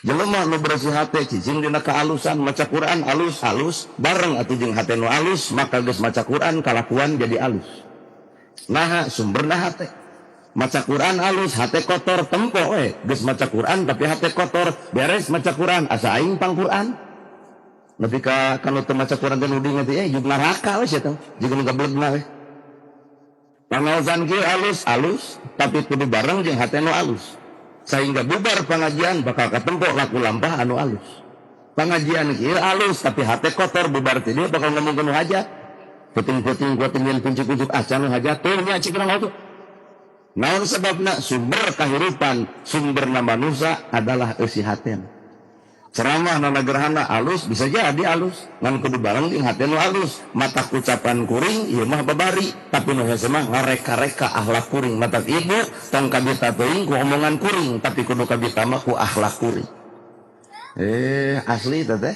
Jelema nu bersih hate cicing dina kaalusan, maca Quran alus alus bareng atuh jeung hate nu alus, maka geus maca Quran kalakuan jadi alus. Naha? Sumberna hate. Maca Quran alus, hate kotor, tempo we. Geus maca Quran tapi hate kotor, beres maca Quran asa aing pang Quran. Nepi ka kanu teu maca Quran teh nu dieu teh jeung neraka we sia teh, jeung nu gablegna we. Pangaosan kieu alus alus tapi kudu bareng jeung hate nu alus. Sehingga bubar pengajian bakal ketempok laku lampah anu alus. Pengajian kieu alus tapi hate kotor, bubar ti dieu bakal ngomongkeun nu hajat. Puting-puting kuat tinggal kunci-kunci acan nu hajat tuh nya cik urang tuh. Naon sebabna? Sumber kahirupan, sumberna manusia adalah eusi haten. Ceramah nana gerhana alus bisa jadi alus, ngan kudu bareng jeung hate nu alus. Mata ucapan kuring ieu mah babari, tapi nu hese mah ngareka-reka akhlak kuring. Mata ibu tong kabita teuing ku omongan kuring, tapi kudu kabita mah ku akhlak kuring. Asli teh.